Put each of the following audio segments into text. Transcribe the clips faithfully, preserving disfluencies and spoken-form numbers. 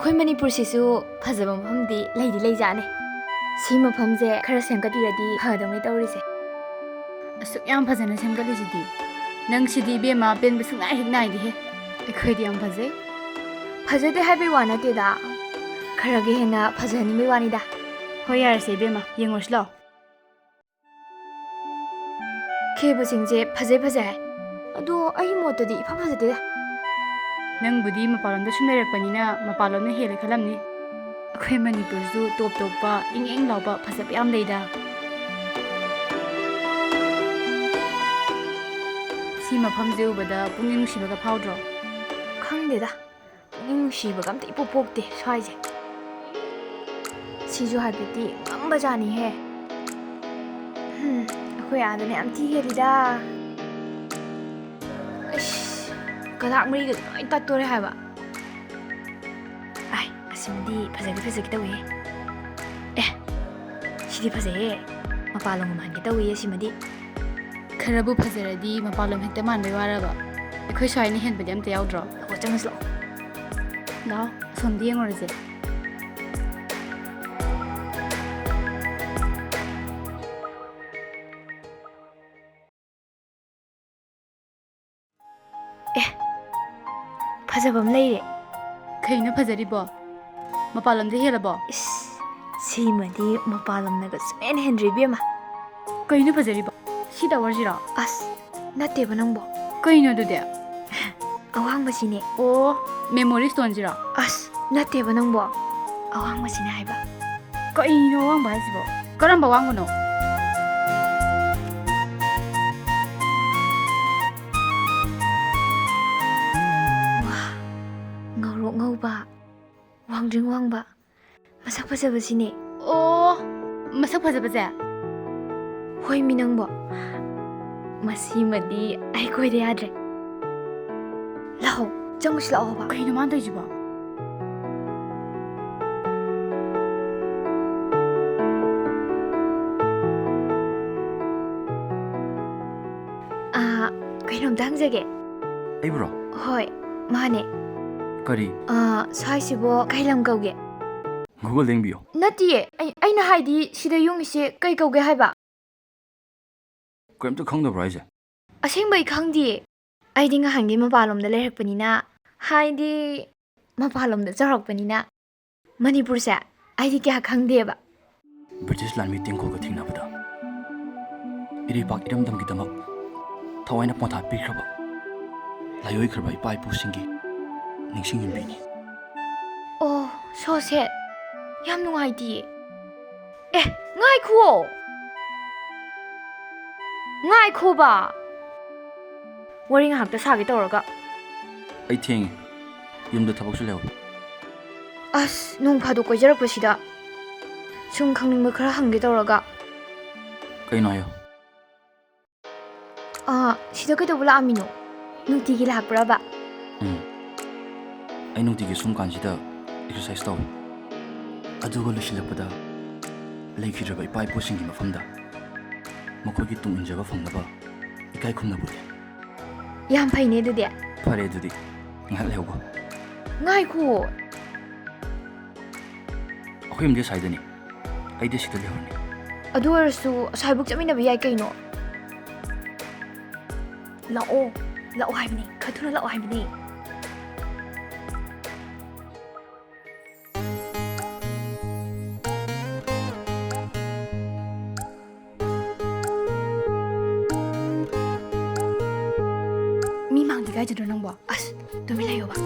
ꯑꯩꯈꯣꯏ ꯃꯅꯤꯄꯨꯔꯁꯤꯁꯨ ꯐꯖꯕ ꯃꯐꯝꯗꯤ ꯂꯩꯗꯤ ꯂꯩꯖꯥꯠꯅꯤ꯫ ꯁꯤ ꯃꯐꯝꯁꯦ ꯈꯔ ꯁꯦꯝꯒꯠꯄꯤꯔꯗꯤ ꯐꯗꯧꯅꯦ ꯇꯧꯔꯤꯁꯦ꯫ ꯑꯁꯨꯛ ꯌꯥꯝ ꯐꯖꯅ ꯁꯦꯝꯒꯠꯂꯤꯁꯤꯗꯤ꯫ ꯅꯪꯁꯤꯗꯤ ꯏꯕꯦꯝꯃ, ꯄꯦꯟꯕ ꯁꯨꯡꯅꯥꯏ ꯍꯦꯛ ꯅꯥꯏꯗꯦꯍꯦ꯫ ꯑꯩꯈꯣꯏꯗꯤ ꯌꯥꯝ ꯐꯖꯩ꯫ ꯐꯖꯗꯦ ꯍꯥꯏꯕꯩ ꯋꯥ ꯅꯠꯇꯦꯗ, ꯈꯔꯒ ꯍꯦꯟꯅ ꯐꯖꯍꯟꯅꯤꯡꯕꯩ ꯋꯥꯅꯤꯗ꯫ ꯍꯣꯏ, ꯌꯥꯔꯦꯁꯦ ꯏꯕꯦꯝꯃ, ꯌꯦꯡꯉꯨꯔꯁꯤ ꯂꯥꯛꯑꯣ꯫ ꯈꯦꯕꯁꯤꯡꯁꯦ ꯐꯖꯩ ꯐꯖꯩ ꯍꯥꯏ, ꯑꯗꯣ ꯑꯩꯒꯤ ꯃꯣꯠꯇꯗꯤ ꯏꯐ ꯐꯖꯗꯦꯗ꯫ ꯅꯪꯕꯨꯗꯤ ꯃꯄꯥꯟꯂꯣꯝꯗ ꯁꯨꯝ ꯂꯩꯔꯛꯄꯅꯤꯅ ꯃꯄꯥꯟꯂꯣꯝꯅ ꯍꯦꯜꯂꯦ ꯈꯜꯂꯝꯅꯤ꯫ ꯑꯩꯈꯣꯏ ꯃꯅꯤꯄꯨꯔꯁꯨ ꯇꯣꯞ ꯇꯣꯞꯄ ꯏꯪ ꯏꯪ ꯂꯥꯎꯕ ꯐꯖꯕ ꯌꯥꯝ ꯂꯩꯗ꯫ ꯁꯤ ꯃꯐꯝꯁꯦ ꯎꯕꯗ ꯄꯨꯛꯅꯤꯡ ꯅꯨꯡꯁꯤꯕꯒ ꯐꯥꯎꯗ꯭ꯔꯣ? ꯈꯪꯗꯦꯗ, ꯄꯨꯛꯅꯤꯡ ꯅꯨꯡꯁꯤꯕꯒ ꯑꯝꯇ ꯏꯄꯣꯛ ꯄꯣꯛꯇꯦ ꯁ꯭ꯋꯥꯏꯁꯦ꯫ ꯁꯤꯁꯨ ꯍꯥꯏꯐꯦꯠꯇꯤ ꯉꯝꯕꯖꯥꯠꯅꯤꯍꯦ꯫ ꯍꯝ, ꯑꯩꯈꯣꯏ ꯑꯥꯗꯅ ꯌꯥꯝ ꯊꯤ ꯍꯦꯜꯂꯤꯗ꯫ ꯑꯩꯁ, ꯀꯂꯥꯛ ꯃꯔꯤꯒ ꯂꯣꯏ ꯇꯠꯇꯣꯔꯦ ꯍꯥꯏꯕ꯫ ꯑꯥꯏ, ꯑꯁꯤꯃꯗꯤ ꯐꯖꯒꯦ ꯐꯖꯒꯦ ꯇꯧꯏꯍꯦ꯫ ꯑꯦ, ꯁꯤꯗꯤ ꯐꯖꯩꯍꯦ꯫ ꯃꯄꯥꯟ ꯂꯣꯝꯒ ꯃꯥꯟꯒꯦ ꯇꯧꯏꯍꯦ ꯁꯤꯃꯗꯤ꯫ ꯈꯔꯕꯨ ꯐꯖꯔꯗꯤ ꯃꯄꯥꯟꯂꯣꯝ ꯍꯦꯛꯇ ꯃꯥꯟꯕꯩ ꯋꯥꯔꯕ? ꯑꯩꯈꯣꯏ ꯁ꯭ꯋꯥꯏꯅ ꯍꯦꯟꯕꯗꯤ ꯑꯝꯇ ꯌꯥꯎꯗ꯭ꯔꯣ? ꯂꯥꯛꯑꯣ, ꯆꯪꯉꯁꯤ ꯂꯥꯛꯑꯣ꯫ ꯂꯥꯛꯑꯣ, ꯑꯁꯣꯝꯗ ꯌꯦꯡꯉꯨꯔꯁꯦ꯫ ꯑꯦ, ꯐꯖꯕ ꯑꯃ ꯂꯩꯔꯦ꯫ ꯀꯩꯅꯣ ꯐꯖꯔꯤꯕꯣ? ꯃꯄꯥꯟꯂꯣꯝꯗ ꯍꯦꯜꯂꯕꯣ? ꯏꯁ, ꯁꯤꯃꯗꯤ ꯃꯄꯥꯟꯂꯣꯝꯅꯒ ꯁꯨꯡꯍꯦꯟ ꯍꯦꯟꯗ꯭ꯔꯦ ꯏꯕꯦꯝꯃ꯫ ꯀꯩꯅꯣ ꯐꯖꯔꯤꯕꯣ? ꯁꯤ ꯇꯋꯔꯁꯤꯔꯣ? ꯑꯁ, ꯅꯠꯇꯦꯕ ꯅꯪꯕꯣ꯫ ꯀꯩꯅꯣ ꯑꯗꯨꯗꯤ? ꯑꯋꯥꯡꯕꯁꯤꯅꯦ꯫ ꯑꯣ, memory stoneꯁꯤꯔꯣ? ꯑꯁ, ꯅꯠꯇꯦꯕ ꯅꯪꯕꯣ꯫ ꯑꯋꯥꯡꯕꯁꯤꯅꯦ ꯍꯥꯏꯕ꯫ ꯀꯩꯅꯣ ꯑꯋꯥꯡꯕ ꯍꯥꯏꯁꯤꯕꯣ? ꯀꯔꯝꯕ ꯑꯋꯥꯡꯕꯅꯣ? ꯋꯥ, ꯉꯧꯔꯣꯛ ꯉꯧꯕ, ꯋꯥꯡꯗ꯭ꯔꯤꯡ ꯋꯥꯡꯕ, ꯃꯁꯛ ꯐꯖꯕꯁꯤꯅꯦ꯫ ꯑꯣ, ꯃꯁꯛ ꯐꯖꯕꯁꯦ? ꯍꯣꯏ ꯃꯤ ꯅꯪꯕꯣ꯫ ꯃꯁꯤꯃꯗꯤ ꯑꯩ ꯀꯣꯏꯗ ꯌꯥꯗ꯭ꯔꯦ꯫ ꯂꯥꯛꯑꯣ, ꯆꯪꯉꯨꯁꯤ ꯂꯥꯛꯑꯣ ꯍꯥꯏꯕ꯫ ꯀꯩꯅꯣ ꯃꯥꯅ ꯇꯧꯔꯤꯁꯤꯕꯣ? ꯑꯥ, ꯀꯩꯅꯣꯝꯇ ꯍꯪꯖꯒꯦ꯫ ꯑꯩꯕꯨꯔꯣ? ꯍꯣꯏ, ꯃꯥꯅꯦ꯫ ꯀꯔꯤ? ꯑꯥ, ꯁ꯭ꯋꯥꯏꯁꯤꯕꯣ ꯀꯩ ꯂꯝ ꯀꯧꯒꯦ? Google ꯌꯦꯡꯕꯤꯌꯣ꯫ ꯅꯠꯇꯤꯌꯦ, ꯑꯩ, ꯑꯩꯅ ꯍꯥꯏꯗꯤ ꯁꯤꯗ ꯌꯨꯝꯒꯤꯁꯦ ꯀꯩ ꯀꯧꯒꯦ ꯍꯥꯏꯕ? ꯀꯔꯤꯝꯇ ꯈꯪꯗꯕ꯭ꯔꯣ ꯍꯥꯏꯁꯦ? ꯑꯁꯦꯡꯕꯩ ꯈꯪꯗꯤꯌꯦ꯫ ꯑꯩꯗꯤ ꯉꯍꯥꯟꯒꯩ ꯃꯄꯥꯟꯂꯣꯝꯗ ꯂꯩꯔꯛꯄꯅꯤꯅ, ꯍꯥꯏꯗꯤ ꯃꯄꯥꯟꯂꯣꯝꯗ ꯆꯥꯎꯔꯛꯄꯅꯤꯅ ꯃꯅꯤꯄꯨꯔꯁꯦ ꯑꯩꯗꯤ ꯀꯌꯥ ꯈꯪꯗꯦꯕ꯫ ꯕ꯭ꯔꯤꯇꯤꯁ ꯂꯥꯟꯃꯤ ꯇꯦꯡꯒꯣꯜꯒ ꯊꯦꯡꯅꯕꯗ ꯏꯔꯩꯄꯥꯛ ꯏꯔꯝꯗꯝꯒꯤꯗꯃꯛ ꯊꯋꯥꯏꯅ ꯄꯣꯟꯊꯥ ꯄꯤꯈ꯭ꯔꯕ, ꯂꯥꯏꯑꯣꯏꯈ꯭ꯔꯕ ꯏꯄꯥ ꯏꯄꯨꯁꯤꯡꯒꯤ ꯅꯤꯡꯁꯤꯡ ꯌꯨꯝꯕꯤꯅꯤ꯫ ꯑꯣ, so sad꯫ ꯌꯥꯝ ꯅꯨꯡꯉꯥꯏꯇꯤꯌꯦ꯫ ꯑꯦ, ꯉꯥꯏꯈꯨꯋꯣ! ꯉꯥꯏꯈꯣꯕ! ꯋꯥꯔꯤ ꯉꯥꯏꯍꯥꯛꯇ ꯁꯥꯒꯦ ꯇꯧꯔꯒ꯫ ꯑꯩ ꯊꯦꯡꯉꯦ꯫ ꯌꯨꯝꯗ ꯊꯕꯛꯁꯨ ꯂꯩꯍꯧꯋꯦ꯫ ꯑꯁ, ꯅꯣꯡ ꯐꯥꯗꯣꯛ ꯀꯣꯏꯖꯔꯛꯄꯁꯤꯗ ꯁꯨꯝ ꯈꯪꯅꯤꯡꯕ ꯈꯔ ꯍꯪꯒꯦ ꯇꯧꯔꯒ꯫ ꯀꯩꯅꯣ ꯍꯥꯏꯌꯣ꯫ ꯑꯥ, ꯁꯤꯗ ꯀꯩꯗꯧꯕ ꯂꯥꯛꯑꯝꯃꯤꯅꯣ? ꯅꯨꯡꯇꯤꯒꯤ ꯂꯥꯛꯄ꯭ꯔꯕ? ꯎꯝ꯫ ꯑꯩ ꯅꯨꯡꯇꯤꯒꯤ ꯁꯨꯝ ꯀꯥꯟꯁꯤꯗ exercise ꯇꯧꯏ꯫ ꯑꯗꯨꯒ ꯂꯣꯏꯁꯤꯜꯂꯛꯄꯗ ꯂꯩꯈꯤꯗ꯭ꯔꯕ ꯏꯄꯥ ꯏꯄꯨꯁꯤꯡꯒꯤ ꯃꯐꯝꯗ ꯃꯈꯣꯏꯒꯤ ꯇꯨꯡ ꯏꯟꯖꯕ ꯐꯪꯅꯕ ꯏꯀꯥꯏ ꯈꯨꯝꯅꯕ ꯎꯠꯂꯤ꯫ ꯌꯥꯝ ꯐꯩꯅꯦ ꯑꯗꯨꯗꯤ꯫ ꯐꯔꯦ ꯑꯗꯨꯗꯤ, ꯉꯥꯏꯍꯥꯛ ꯂꯩꯍꯧꯀꯣ꯫ ꯉꯥꯏꯈꯣ꯫ ꯑꯩꯈꯣꯏ ꯌꯨꯝꯗꯤ ꯑꯁ꯭ꯋꯥꯏꯗꯅꯤ꯫ ꯑꯩꯗꯤ ꯁꯤꯗ ꯂꯩꯍꯧꯔꯅꯤ꯫ ꯑꯗꯨ ꯑꯣꯏꯔꯁꯨ ꯑꯁ꯭ꯋꯥꯏꯕꯨꯛ ꯆꯠꯃꯤꯟꯅꯕ ꯌꯥꯏ ꯀꯩꯅꯣ꯫ ꯂꯥꯛꯑꯣ, ꯂꯥꯛꯑꯣ ꯍꯥꯏꯕꯅꯤ, ꯈꯔ ꯊꯨꯅ ꯂꯥꯛꯑꯣ ꯍꯥꯏꯕꯅꯤ꯫ ꯃꯤ ꯃꯥꯡꯗꯤ ꯀꯥꯏ ꯆꯠꯇ꯭ꯔꯣ ꯅꯪꯕꯣ? ꯑꯁ, ꯇꯨꯃꯤꯟ ꯂꯩꯌꯣꯕ꯫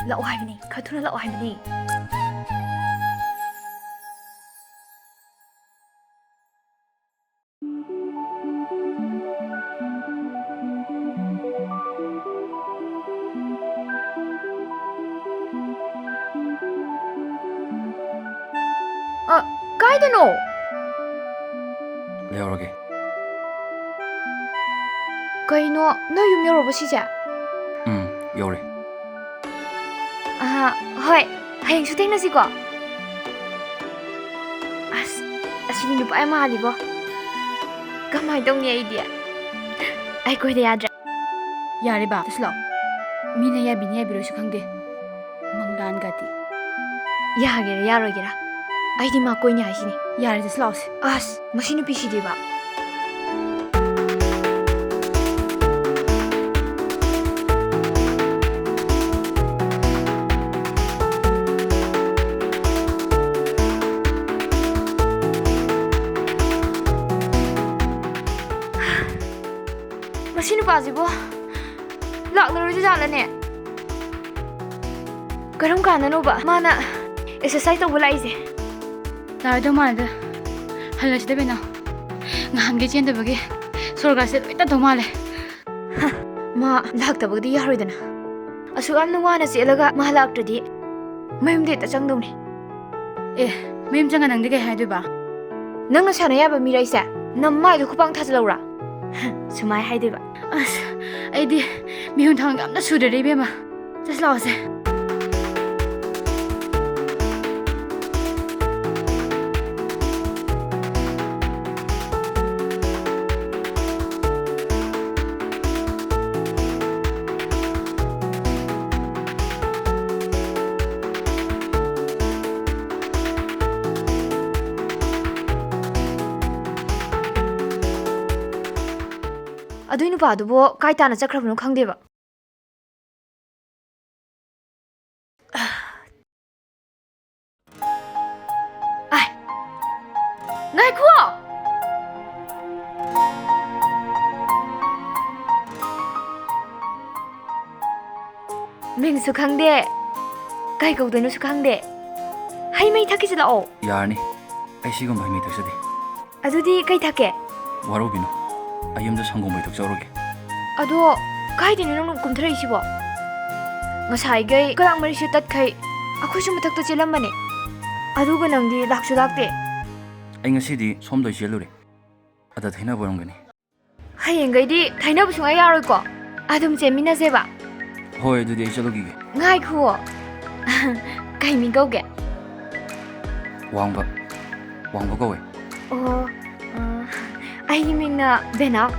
ꯂꯥꯛꯑꯣ ꯍꯥꯏꯕꯅꯤ, ꯈꯔ ꯊꯨꯅ ꯂꯥꯛꯑꯣ ꯍꯥꯏꯕꯅꯤ꯫ ꯑ, ꯀꯥꯏꯗꯅꯣ? ꯂꯩꯍꯧꯔꯒꯦ꯫ ꯀꯩꯅꯣ, ꯅꯣꯏ ꯌꯨꯝ ꯌꯧꯔꯕꯣ ꯁꯤꯁꯦ? ꯎꯝ, ꯌꯧꯔꯦ꯫ ꯑꯍꯥ, ꯍꯣꯏ, ꯍꯌꯦꯡꯁꯨ ꯊꯦꯡꯅꯁꯤꯀꯣ꯫ ꯑꯁ, ꯑꯁꯤꯗꯤ ꯅꯨꯄꯥ ꯌꯥꯝ ꯃꯥꯜꯂꯤꯕꯣ꯫ ꯀꯃꯥꯏ ꯇꯧꯅꯤ ꯑꯩꯗꯤ? ꯑꯩ ꯀꯣꯏꯗ ꯌꯥꯗ꯭ꯔꯦ꯫ ꯌꯥꯔꯦ ꯕꯥ, ꯆꯠꯁꯤ ꯂꯥꯛꯑꯣ꯫ ꯃꯤꯅ ꯌꯥꯕꯤꯅꯤ ꯌꯥꯕꯤꯔꯣꯏꯁꯨ ꯈꯪꯗꯦ꯫ ꯃꯪꯂꯥꯟꯒꯗꯤ꯫ ꯌꯥꯒꯦꯔꯥ ꯌꯥꯔꯣꯏꯒꯦꯔꯥ, ꯑꯩꯗꯤ ꯃꯥ ꯀꯣꯏꯅꯤ ꯍꯥꯏꯁꯤꯅꯤ꯫ ꯌꯥꯔꯦ, ꯆꯠꯁꯤ ꯂꯥꯛꯑꯣꯁꯦ꯫ ꯑꯁ, ꯃꯁꯤ ꯅꯨꯄꯤꯁꯤꯗꯤꯕ꯫ ꯃꯁꯤ ꯅꯨꯄꯥꯁꯤꯕꯨ ꯂꯥꯛꯂꯔꯣꯏꯗꯣꯏ ꯖꯥꯠꯂꯅꯦ? ꯀꯔꯝ ꯀꯥꯟꯗꯅꯣꯕ ꯃꯥꯅ ꯑꯦꯛꯁꯔꯁꯥꯏꯁ ꯇꯧꯕ ꯂꯥꯛꯏꯁꯦ? ꯌꯥꯔꯣꯏꯗꯧ ꯃꯥꯜꯂꯦꯗ꯫ ꯍꯜꯂꯁꯤꯗ ꯕꯦꯅꯥꯎ꯫ ꯉꯍꯥꯟꯒꯩ ꯆꯦꯟꯗꯕꯒꯤ ꯁꯣꯔꯒꯥꯁꯦ ꯂꯣꯏ ꯇꯠꯇꯧ ꯃꯥꯜꯂꯦ꯫ ꯍ, ꯃꯥ ꯂꯥꯛꯇꯕꯒꯗꯤ ꯌꯥꯔꯣꯏꯗꯅ꯫ ꯑꯁꯨꯛ ꯌꯥꯝꯅ ꯋꯥꯅ ꯆꯦꯜꯂꯒ ꯃꯥ ꯂꯥꯛꯇ꯭ꯔꯗꯤ ꯃꯌꯨꯝꯗ ꯍꯦꯛꯇ ꯆꯪꯗꯧꯅꯤ꯫ ꯑꯦ, ꯃꯌꯨꯝ ꯆꯪꯉ ꯅꯪꯗꯤ ꯀꯩ ꯍꯥꯏꯗꯣꯏꯕ? ꯅꯪꯅ ꯁꯥꯟꯅ ꯌꯥꯕ ꯃꯤꯔ ꯑꯩꯁꯦ? ꯅꯃꯥꯏꯗꯣ ꯈꯨꯄꯥꯡ ꯊꯥꯖꯤꯜꯂꯧꯔꯥ? ꯁꯨꯃꯥꯏ ꯍꯥꯏꯗꯣꯏꯕ꯫ ꯑꯁ, ꯑꯩꯗꯤ ꯃꯤꯍꯨꯟ ꯊꯥꯡꯒ ꯑꯝꯇ ꯁꯨꯗ꯭ꯔꯦꯗ, ꯏꯕꯦꯝꯃ꯫ ꯆꯠꯁꯤ ꯂꯥꯛꯑꯣꯁꯦ꯫ ꯑꯗꯨꯏ ꯅꯨꯄꯥꯗꯨꯕꯨ ꯀꯥꯏ ꯇꯥꯅ ꯆꯠꯈ꯭ꯔꯕꯅꯣ ꯈꯪꯗꯦꯕ꯫ ꯑꯥꯏ! ꯉꯥꯏꯈꯣ! ꯃꯤꯡꯁꯨ ꯈꯪꯗꯦ, ꯀꯩ ꯀꯧꯗꯣꯏꯅꯣꯁꯨ ꯈꯪꯗꯦ꯫ ꯍꯩ ꯃꯍꯤ ꯊꯛꯈꯤꯁꯤ ꯂꯥꯛꯑꯣ꯫ ꯌꯥꯔꯅꯤ, ꯑꯩ ꯁꯤꯒꯨꯝꯕ ꯍꯩ ꯃꯍꯤ ꯊꯛꯆꯗꯦ꯫ ꯑꯗꯨꯗꯤ ꯀꯩ ꯊꯛꯀꯦ? ꯋꯥꯔꯧꯕꯤꯅꯨ, ꯑꯩ ꯌꯨꯝꯗ ꯁꯪꯒꯣꯝ ꯃꯍꯤ ꯊꯛꯆꯧꯔꯒꯦ꯫ ꯑꯗꯣ ꯀꯥꯏꯗꯩꯅꯣ ꯅꯪꯅ ꯀꯨꯝꯊꯔꯛꯏꯁꯤꯕꯣ? ꯉꯁꯥꯏꯒꯩ ꯀꯂꯥꯡ ꯃꯔꯤꯁꯨ ꯇꯠꯈꯩ ꯑꯩꯈꯣꯏꯁꯨ ꯃꯊꯛꯇ ꯆꯦꯜꯂꯝꯕꯅꯦ, ꯑꯗꯨꯒ ꯅꯪꯗꯤ ꯂꯥꯛꯁꯨ ꯂꯥꯛꯇꯦ꯫ ꯑꯩ ꯉꯁꯤꯗꯤ ꯁꯣꯝꯗ ꯑꯣꯏ ꯆꯦꯜꯂꯨꯔꯦ꯫ ꯑꯗ ꯊꯦꯡꯅꯕ ꯑꯣꯏꯔꯝꯒꯅꯤ꯫ ꯍꯌꯦꯡꯈꯩꯗꯤ ꯊꯩꯅꯕ ꯁꯨꯡꯌꯥ ꯌꯥꯔꯣꯏꯀꯣ? ꯑꯗꯨꯝ ꯆꯦꯟꯃꯤꯟꯅꯁꯦꯕ꯫ ꯍꯣꯏ, ꯑꯗꯨꯗꯤ ꯑꯩ ꯆꯠꯂꯨꯈꯤꯒꯦ꯫ ꯉꯥꯏꯈꯨꯑꯣ꯫ ꯀꯩ ꯃꯤꯡ ꯀꯧꯒꯦ? ꯋꯥꯡꯕ꯫ ꯋꯥꯡꯕ ꯀꯧꯋꯦ꯫ ꯑꯣ, ꯑ, ꯑꯩꯒꯤ ꯃꯤꯡꯅ ꯕꯦꯅꯥꯎ꯫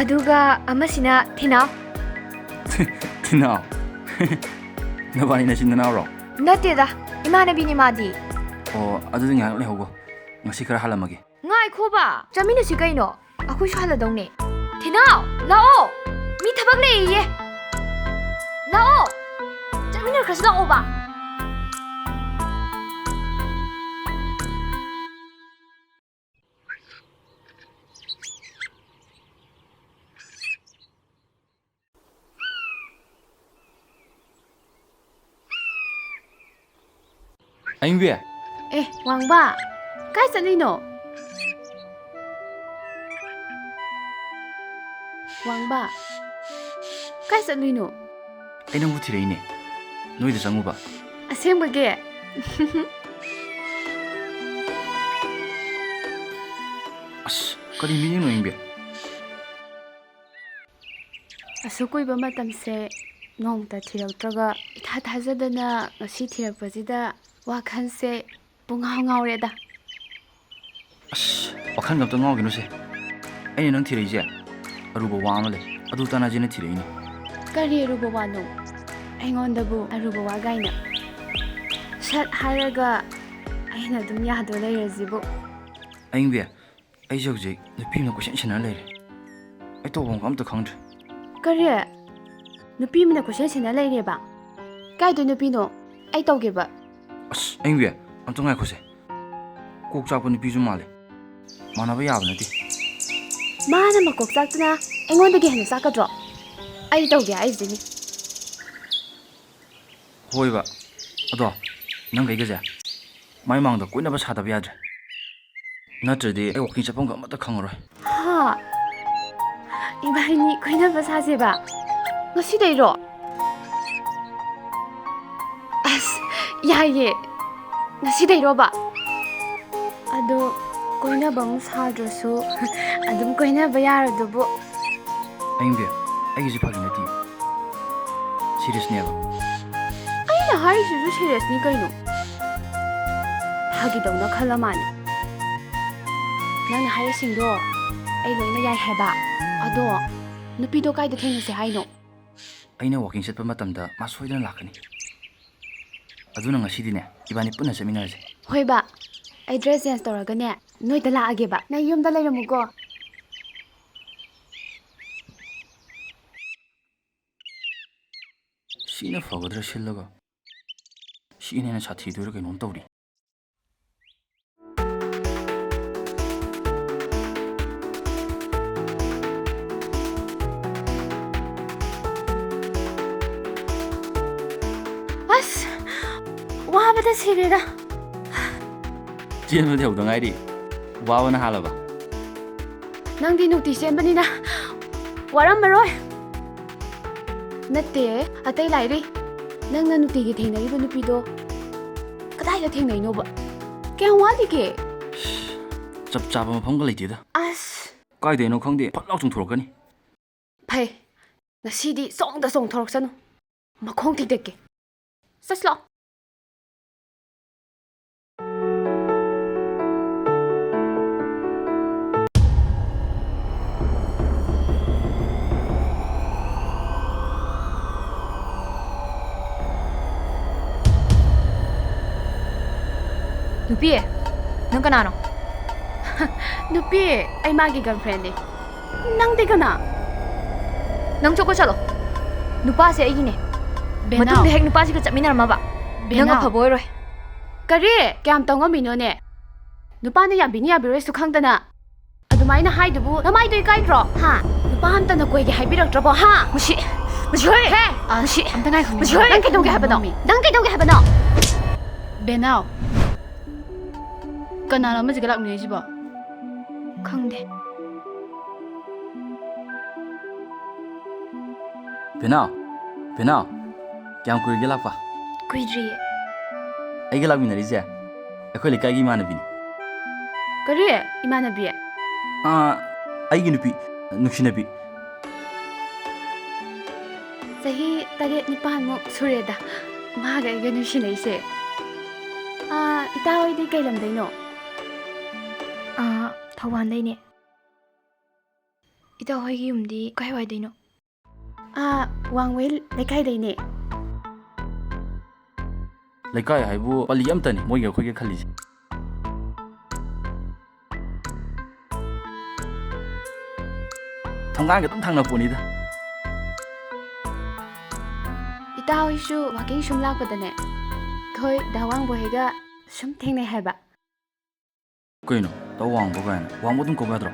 ꯑꯗꯨꯒ ꯑꯃꯁꯤꯅ ꯊꯤꯅꯥꯎ꯫ ꯊꯤꯅꯥꯎ, ꯅꯕꯥꯅꯤ ꯅꯆꯤꯟ ꯅꯅꯥꯎꯔꯣ? ꯅꯠꯇꯦꯗ, ꯏꯃꯥꯟꯅꯕꯤꯅꯤ ꯃꯥꯗꯤ꯫ ꯑꯣ, ꯑꯗꯨꯗꯤ ꯉꯥꯏꯍꯥꯛ ꯂꯩꯍꯧꯒꯣ, ꯉꯁꯤ ꯈꯔ ꯍꯥꯜꯂꯝꯃꯒꯦ꯫ ꯉꯥꯏꯈꯣꯕ, ꯆꯠꯃꯤꯟꯅꯁꯤ ꯀꯩꯅꯣ, ꯑꯩꯈꯣꯏꯁꯨ ꯍꯜꯂꯗꯧꯅꯦ꯫ ꯊꯤꯅꯥꯎ, ꯂꯥꯛꯑꯣ, ꯃꯤ ꯊꯕꯛ ꯂꯩꯌꯦ꯫ ꯂꯥꯛꯑꯣ, ꯆꯠꯃꯤꯟꯅꯈ꯭ꯔꯁꯤ ꯂꯥꯛꯑꯣꯕ꯫ ꯑꯌꯤꯡꯕꯤ꯫ ꯑꯦ, ꯋꯥꯡꯕ, ꯀꯥꯏ ꯆꯠꯂꯨꯏꯅꯣ? ꯋꯥꯡꯕ, ꯀꯥꯏ ꯆꯠꯂꯨꯏꯅꯣ? ꯑꯩ ꯅꯪꯕꯨ ꯊꯤꯔꯛꯏꯅꯦ, ꯅꯣꯏꯗ ꯆꯪꯉꯨꯕ꯫ ꯑꯁꯦꯡꯕꯒꯤ? ꯑꯁ, ꯀꯔꯤ ꯃꯤꯠꯌꯦꯡꯅꯣ ꯑꯌꯤꯡꯕꯤ? ꯑꯁꯨꯛ ꯀꯨꯏꯕ ꯃꯇꯝꯁꯦ ꯅꯣꯡꯃꯇ ꯊꯤꯔꯛꯇ꯭ꯔꯒ, ꯏꯊꯥ ꯊꯥꯖꯗꯅ ꯉꯁꯤ ꯊꯤꯔꯛꯄꯁꯤꯗ ꯋꯥꯈꯜꯁꯦ ꯄꯨꯡꯉꯥꯎ ꯉꯥꯎꯔꯦꯗ꯫ ꯑꯁ, ꯋꯥꯈꯜꯒ ꯑꯝꯇ ꯉꯥꯎꯈꯤꯅꯨꯁꯦ꯫ ꯑꯩꯅ ꯅꯪ ꯊꯤꯔꯛꯏꯁꯦ ꯑꯔꯨꯕ ꯋꯥ ꯑꯃ ꯂꯩ, ꯑꯗꯨ ꯇꯥꯟꯅꯁꯦꯅ ꯊꯤꯔꯛꯏꯅꯦ꯫ ꯀꯔꯤ ꯑꯔꯨꯕ ꯋꯥꯅꯣ? ꯑꯩꯉꯣꯟꯗꯕꯨ ꯑꯔꯨꯕ ꯋꯥ ꯀꯥꯏꯅ? ꯁꯠ ꯍꯥꯏꯔꯒ ꯑꯩꯅ ꯑꯗꯨꯝ ꯌꯥꯗꯣ ꯂꯩꯔꯁꯤꯕꯨ꯫ ꯑꯌꯤꯡꯕꯤ, ꯑꯩꯁꯦ ꯍꯧꯖꯤꯛ ꯅꯨꯄꯤ ꯑꯃꯅ ꯀꯣꯏꯁꯦꯟ ꯁꯦꯟꯅ ꯂꯩꯔꯦ꯫ ꯑꯩ ꯇꯧꯐꯝ ꯑꯝꯇ ꯈꯪꯗ꯭ꯔꯦ꯫ ꯀꯔꯤ? ꯅꯨꯄꯤ ꯑꯃꯅ ꯀꯣꯏꯁꯦꯟ ꯁꯦꯟꯅ ꯂꯩꯔꯦꯕ? ꯀꯥꯏꯗꯩ ꯅꯨꯄꯤꯅꯣ? ꯑꯩ ꯇꯧꯒꯦꯕ꯫ ꯑꯁ, ꯑꯌꯤꯡꯕꯤ, ꯑꯝꯇ ꯉꯥꯏꯈꯣꯁꯦ꯫ ꯀꯣꯛ ꯆꯥꯛꯄ ꯅꯨꯄꯤꯁꯨ ꯃꯥꯜꯂꯦ꯫ ꯃꯥꯟꯅꯕ ꯌꯥꯕ ꯅꯠꯇꯦ꯫ ꯃꯥꯅ ꯃꯀꯣꯛ ꯆꯥꯛꯇꯨꯅ ꯑꯩꯉꯣꯟꯗꯒꯤ ꯍꯦꯟꯅ ꯆꯥꯛꯀꯗ꯭ꯔꯣ? ꯑꯩ ꯇꯧꯒꯦ ꯍꯥꯏꯁꯤꯅꯤ꯫ ꯍꯣꯏꯕ꯫ ꯑꯗꯣ, ꯅꯪ ꯑꯩꯒꯁꯦ ꯃꯥꯏ ꯃꯥꯡꯗ ꯀꯣꯏꯅꯕ ꯁꯥꯗꯕ ꯌꯥꯗ꯭ꯔꯦ꯫ ꯅꯠꯇ꯭ꯔꯗꯤ ꯑꯩ ꯋꯥꯀꯤꯡ ꯆꯠꯐꯝꯒ ꯑꯃꯠꯇ ꯈꯪꯉꯔꯣꯏ꯫ ꯍꯥ? ꯏꯕꯥꯅꯤ ꯀꯣꯏꯅꯕ ꯁꯥꯁꯦꯕ? ꯉꯁꯤꯗꯩꯔꯣ? ꯑꯁ, ꯌꯥꯏꯌꯦ꯫ ꯉꯁꯤꯗꯩꯔꯣꯕ? ꯑꯗꯣ, ꯀꯣꯏꯅꯕ ꯑꯃꯨꯛ ꯁꯥꯗ꯭ꯔꯁꯨ ꯑꯗꯨꯝ ꯀꯣꯏꯅꯕ ꯌꯥꯔꯗꯨꯕꯨ꯫ ꯑꯌꯤꯡꯕꯤ, ꯑꯩꯒꯤꯁꯦ ꯐꯥꯒꯤ ꯅꯠꯇꯦ꯫ ꯁꯤꯔꯤꯌꯁꯅꯦꯕ꯫ ꯑꯩꯅ ꯍꯥꯏꯔꯤꯁꯤꯁꯨ ꯁꯤꯔꯤꯌꯁꯅꯤ ꯀꯩꯅꯣ꯫ ꯐꯥꯒꯤꯗꯧꯅ ꯈꯜꯂ ꯃꯥꯅꯦ꯫ ꯅꯪꯅ ꯍꯥꯏꯔꯤꯁꯤꯡꯗꯣ ꯑꯩ ꯂꯣꯏꯅ ꯌꯥꯏ ꯍꯥꯏꯕ꯫ ꯑꯗꯣ ꯅꯨꯄꯤꯗꯣ ꯀꯥꯏꯗ ꯊꯦꯡꯅꯁꯦ ꯍꯥꯏꯅꯣ? ꯑꯩꯅ walking ꯆꯠꯄ ꯃꯇꯝꯗ ꯃꯥ ꯁꯣꯏꯗꯅ ꯂꯥꯛꯀꯅꯤ꯫ ꯑꯗꯨꯅ ꯉꯁꯤꯗꯤꯅꯦ, ꯏꯕꯥꯅꯤ ꯄꯨꯟꯅ ꯆꯠꯃꯤꯟꯅꯔꯁꯦ꯫ ꯍꯣꯏ ꯕꯥ, ꯑꯩ dress change ꯇꯧꯔꯒꯅꯦ ꯅꯣꯏꯗ ꯂꯥꯛꯑꯒꯦꯕ꯫ ꯅꯪ ꯌꯨꯝꯗ ꯂꯩꯔꯝꯃꯨꯀꯣ꯫ ꯁꯤꯅ ꯐꯒꯗ꯭ꯔꯥ ꯁꯤꯜꯂꯒ? ꯁꯤꯅ ꯍꯦꯟꯅ ꯁꯥꯊꯤꯗꯣꯏꯔꯥ ꯀꯩꯅꯣꯝ ꯇꯧꯔꯤ꯫ ꯑꯁ, ꯋꯥꯕꯗ ꯁꯤꯔꯦꯗ꯫ ꯆꯦꯟꯕꯗꯤ ꯍꯧꯗ ꯉꯥꯏꯔꯤ, ꯋꯥꯕꯅ ꯍꯥꯜꯂꯕ? ꯅꯪꯗꯤ ꯅꯨꯡꯇꯤ ꯆꯦꯟꯕꯅꯤꯅ ꯋꯥꯔꯝꯃꯔꯣꯏ꯫ ꯅꯠꯇꯦ, ꯑꯇꯩ ꯂꯥꯏꯔꯤ꯫ ꯅꯪꯅ ꯅꯨꯡꯇꯤꯒꯤ ꯊꯦꯡꯅꯔꯤꯕ ꯅꯨꯄꯤꯗꯣ ꯀꯗꯥꯏꯗ ꯊꯦꯡꯅꯩꯅꯣꯕ? ꯀꯌꯥꯝ ꯋꯥꯠꯂꯤꯒꯦ? ꯆꯞ ꯆꯥꯕ ꯃꯐꯝꯒ ꯂꯩꯇꯦꯗ꯫ ꯑꯁ! ꯀꯥꯏꯗꯩꯅꯣ ꯈꯪꯗꯦ, ꯐꯠ ꯂꯥꯎ ꯆꯣꯡꯊꯣꯔꯛꯀꯅꯤ꯫ ꯐꯩ, ꯉꯁꯤꯗꯤ ꯆꯣꯡꯗ ꯆꯣꯡꯊꯣꯔꯛꯁꯅꯨ꯫ ꯃꯈꯣꯡ ꯊꯤꯗꯦꯛꯀꯦ꯫ ꯆꯠꯁꯤꯂꯥꯎ꯫ ꯅꯨꯄꯤ, ꯅꯪ ꯀꯅꯥꯅꯣ? ꯅꯨꯄꯤ, ꯑꯩ ꯃꯥꯒꯤ girlfriendꯅꯦ꯫ ꯅꯪꯗꯤ ꯀꯅꯥ? ꯅꯪ ꯆꯣꯀꯣ ꯆꯠꯂꯣ꯫ ꯅꯨꯄꯥꯁꯦ ꯑꯩꯒꯤꯅꯦ꯫ ꯕꯦꯅꯥꯎ꯫ ꯃꯇꯨꯡꯗ ꯍꯦꯛ ꯅꯨꯄꯥꯁꯤꯒ ꯆꯠꯃꯤꯟꯅꯔꯝꯃꯕ, ꯅꯪ ꯕꯦꯅꯥꯎ꯫ ꯑꯐꯕ ꯑꯣꯏꯔꯣꯏ꯫ ꯀꯔꯤ? ꯀꯌꯥꯝ ꯇꯧ ꯉꯝꯃꯤꯅꯣꯅꯦ? ꯅꯨꯄꯥꯅ ꯌꯥꯕꯤꯅꯤ ꯌꯥꯕꯤꯔꯣꯏꯁꯨ ꯈꯪꯗꯅ ꯑꯗꯨꯃꯥꯏꯅ ꯍꯥꯏꯗꯨꯕꯨ ꯅꯃꯥꯏꯗꯣ ꯏꯀꯥꯏꯗ꯭ꯔꯣ? ꯍꯥ? ꯅꯨꯄꯥ ꯑꯝꯇꯅ ꯀꯣꯏꯒꯦ ꯍꯥꯏꯕꯤꯔꯛꯇ꯭ꯔꯕꯣ? ꯍꯥ? ꯃꯁꯤ, ꯃꯁꯤ ꯍꯣꯏ! ꯍꯦ! ꯑꯁ, ꯃꯁꯤ ꯑꯝꯇ ꯉꯥꯏꯈꯣ, ꯃꯁꯤ ꯍꯣꯏ! ꯅꯪ ꯀꯩꯗꯧꯒꯦ ꯍꯥꯏꯕꯅꯣ? ꯃꯃꯤ꯫ ꯅꯪ ꯀꯩꯗꯧꯒꯦ ꯍꯥꯏꯕꯅꯣ? ꯕꯦꯅꯥꯎ꯫ ꯀꯅꯥꯅꯣ ꯑꯃꯁꯤꯒ ꯂꯥꯛꯃꯤꯟꯅꯩꯁꯤꯕꯣ? ꯈꯪꯗꯦ꯫ ꯕꯦꯅꯥꯎ, ꯕꯦꯅꯥꯎ, ꯀꯌꯥꯝ ꯀꯨꯏꯔꯒꯦ ꯂꯥꯛꯄ? ꯀꯨꯏꯗ꯭ꯔꯤꯌꯦ꯫ ꯑꯩꯒ ꯂꯥꯛꯃꯤꯟꯅꯔꯤꯁꯦ ꯑꯩꯈꯣꯏ ꯂꯩꯀꯥꯏꯒꯤ ꯏꯃꯥꯟꯅꯕꯤꯅꯤ꯫ ꯀꯔꯤ? ꯏꯃꯥꯟꯅꯕꯤ? ꯑꯥ, ꯑꯩꯒꯤ ꯅꯨꯄꯤ, ꯅꯨꯡꯁꯤꯅꯕꯤ꯫ ꯆꯍꯤ ꯇꯔꯦꯠ ꯅꯤꯄꯥꯟꯃꯨꯛ ꯁꯨꯔꯦꯗ ꯃꯥꯒ ꯑꯩꯒ ꯅꯨꯡꯁꯤꯅꯩꯁꯦ꯫ ꯑꯥ, ꯏꯇꯥ ꯍꯣꯏꯗꯤ ꯀꯩ ꯂꯝꯗꯩꯅꯣ? ꯑꯥ, ꯊꯧꯕꯥꯜꯗꯩꯅꯦ꯫ ꯏꯇꯥ ꯍꯣꯏꯒꯤ ꯌꯨꯝꯗꯤ ꯀꯥꯏꯋꯥꯏꯗꯩꯅꯣ? ꯑꯥ, ꯋꯥꯡꯃꯩ ꯂꯩꯀꯥꯏꯗꯩꯅꯦ꯫ ꯂꯩꯀꯥꯏ ꯍꯥꯏꯕꯨ ꯄꯜꯂꯤ ꯑꯃꯇꯅꯤ ꯃꯣꯏꯒ ꯑꯩꯈꯣꯏꯒ ꯈꯜꯂꯤꯁꯦ꯫ ꯊꯣꯡꯒꯥꯟꯒ ꯑꯗꯨꯝ ꯊꯪꯅ ꯄꯣꯠꯅꯤꯗ꯫ ꯏꯇꯥ ꯍꯣꯏꯁꯨ walking ꯁꯨꯝ ꯂꯥꯛꯄꯗꯅꯦ, ꯑꯩꯈꯣꯏ ꯗꯥ ꯋꯥꯡꯕ ꯍꯣꯏꯒ ꯁꯨꯝ ꯊꯦꯡꯅꯩ ꯍꯥꯏꯕ꯫ ꯀꯩꯅꯣ? ꯇꯧ ꯋꯥꯡꯕ ꯀꯥꯏꯅ꯫ ꯋꯥꯡꯕ ꯑꯗꯨꯝ ꯀꯧꯕ ꯌꯥꯗ꯭ꯔꯣ?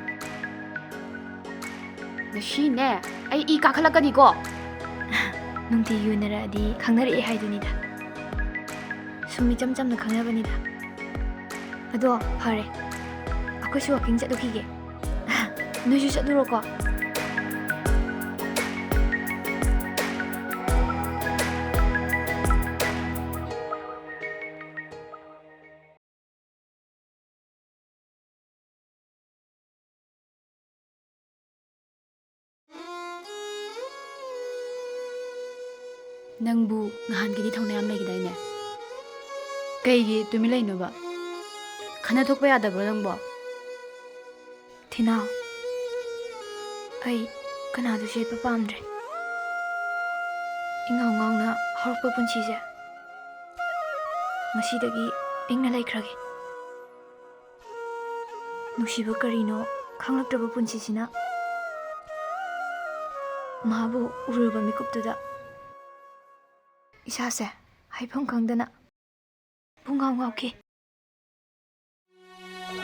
ꯉꯁꯤꯅꯦ, ꯑꯩ ꯏ ꯀꯥꯈꯠꯂꯛꯀꯅꯤꯀꯣ꯫ ꯅꯨꯡꯇꯤꯒꯤ ꯎꯅꯔꯛꯑꯗꯤ ꯈꯪꯅꯔꯛꯑꯦ ꯍꯥꯏꯗꯨꯅꯤꯗ꯫ ꯁꯨꯝ ꯏꯆꯝ ꯆꯝꯅ ꯈꯪꯅꯕꯅꯤꯗ꯫ ꯑꯗꯣ ꯐꯔꯦ, ꯑꯩꯈꯣꯏꯁꯨ walking ꯆꯠꯂꯨꯈꯤꯒꯦ꯫ ꯅꯣꯏꯁꯨ ꯆꯠꯂꯨꯔꯣꯀꯣ꯫ ꯅꯪꯕꯨ ꯅꯍꯥꯟꯒꯤꯗꯤ ꯊꯧꯅꯥ ꯌꯥꯝ ꯂꯩꯈꯤꯗꯥꯏꯅꯦ? ꯀꯩꯒꯤ ꯇꯨꯃꯤꯟ ꯂꯩꯅꯣꯕ? ꯈꯟꯅ ꯊꯣꯛꯄ ꯌꯥꯗꯕ꯭ꯔꯣ ꯅꯪꯕꯣ? ꯊꯤꯅꯥꯎ, ꯑꯩ ꯀꯅꯥꯗꯁꯨ ꯌꯦꯠꯄ ꯄꯥꯝꯗ꯭ꯔꯦ꯫ ꯏꯉꯥꯎ ꯉꯥꯎꯅ ꯍꯧꯔꯛꯄ ꯄꯨꯟꯁꯤꯁꯦ ꯉꯁꯤꯗꯒꯤ ꯏꯪꯅ ꯂꯩꯈ꯭ꯔꯒꯦ꯫ ꯅꯨꯡꯁꯤꯕ ꯀꯔꯤꯅꯣ ꯈꯪꯂꯛꯇ꯭ꯔꯕ ꯄꯨꯟꯁꯤꯁꯤꯅ ꯃꯍꯥꯛꯄꯨ ꯎꯔꯨꯔꯕ ꯃꯤꯀꯨꯞꯇꯨꯗ ꯏꯁꯥꯁꯦ ꯍꯥꯏꯐꯝ ꯈꯪꯗꯅ ꯄꯨꯡꯉꯥꯎ ꯉꯥꯎꯈꯤ꯫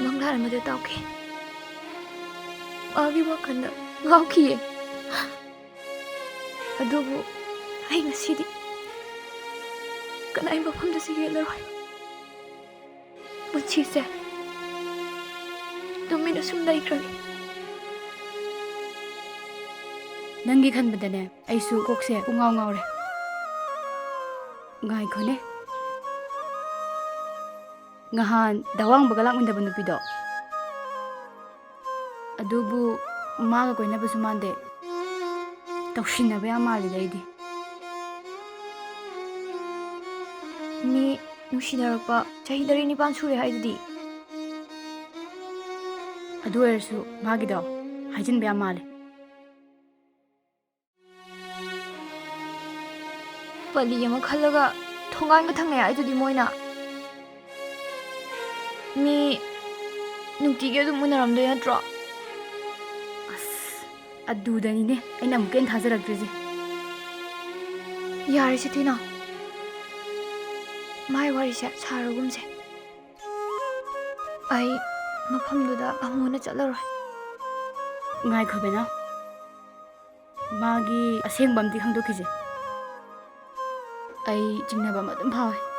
ꯃꯪꯂꯥꯟ ꯑꯃꯗ ꯇꯥꯎꯈꯤ꯫ ꯃꯥꯒꯤ ꯋꯥꯈꯜꯗ ꯉꯥꯎꯈꯤꯌꯦ꯫ ꯑꯗꯨꯕꯨ ꯑꯩ ꯉꯁꯤꯗꯤ ꯀꯅꯥꯒꯤ ꯃꯐꯝꯗꯁꯨ ꯌꯦꯠꯂꯔꯣꯏ꯫ ꯄꯨꯟꯁꯤꯁꯦ ꯇꯨꯃꯤꯟꯅ ꯁꯨꯝ ꯂꯩꯈ꯭ꯔꯒꯦ꯫ ꯅꯪꯒꯤ ꯈꯟꯕꯗꯅꯦ, ꯑꯩꯁꯨ ꯀꯣꯛꯁꯦ ꯄꯨꯡꯉꯥꯎ ꯉꯥꯎꯔꯦ꯫ ꯉꯥꯏꯈꯣꯅꯦ꯫ ꯉꯍꯥꯟ ꯗꯥ ꯋꯥꯡꯕꯒ ꯂꯥꯛꯃꯤꯟꯅꯕ ꯅꯨꯄꯤꯗꯣ, ꯑꯗꯨꯕꯨ ꯃꯥꯒ ꯀꯣꯏꯅꯕꯁꯨ ꯃꯥꯟꯗꯦ꯫ ꯇꯧꯁꯤꯟꯅꯕ ꯌꯥꯝ ꯃꯥꯜꯂꯤꯗ ꯑꯩꯗꯤ꯫ ꯃꯤ ꯅꯨꯡꯁꯤꯅꯔꯛꯄ ꯆꯍꯤ ꯇꯔꯦꯠ ꯅꯤꯄꯥꯟ ꯁꯨꯔꯦ ꯍꯥꯏꯗꯨꯗꯤ꯫ ꯑꯗꯨ ꯑꯣꯏꯔꯁꯨ ꯃꯥꯒꯤꯗꯣ ꯍꯥꯏꯖꯤꯟꯕ ꯌꯥꯝ ꯃꯥꯜꯂꯦ꯫ ꯄꯂꯤ ꯑꯃ ꯈꯜꯂꯒ ꯊꯣꯡꯒꯥꯟꯒ ꯊꯪꯅꯩ ꯍꯥꯏꯗꯨꯗꯤ ꯃꯣꯏꯅ꯫ ꯃꯤ ꯅꯨꯡꯇꯤꯒꯤ ꯑꯗꯨꯝ ꯎꯅꯔꯝꯗꯣꯏ ꯅꯠꯇ꯭ꯔꯣ? ꯑꯁ, ꯑꯗꯨꯗꯅꯤꯅꯦ ꯑꯩꯅ ꯑꯃꯨꯛꯀ ꯍꯦꯟꯅ ꯊꯥꯖꯔꯛꯇ꯭ꯔꯤꯁꯦ꯫ ꯌꯥꯔꯦꯁꯦ ꯊꯤꯅ, ꯃꯥꯏ ꯋꯥꯔꯤꯁꯦ ꯁꯥꯔꯒꯨꯝꯁꯦ꯫ ꯑꯩ ꯃꯐꯝꯗꯨꯗ ꯑꯃꯨꯛ ꯍꯟꯅ ꯆꯠꯂꯔꯣꯏ꯫ ꯉꯥꯏꯈꯣ ꯕꯦꯅꯥꯎ, ꯃꯥꯒꯤ ꯑꯁꯦꯡꯕ ꯑꯝꯗꯤ ꯈꯪꯗꯣꯛꯈꯤꯁꯦ꯫ ꯑꯩ ꯆꯤꯡꯅꯕ ꯑꯃ ꯑꯗꯨꯝ ꯐꯥꯎꯋꯦ꯫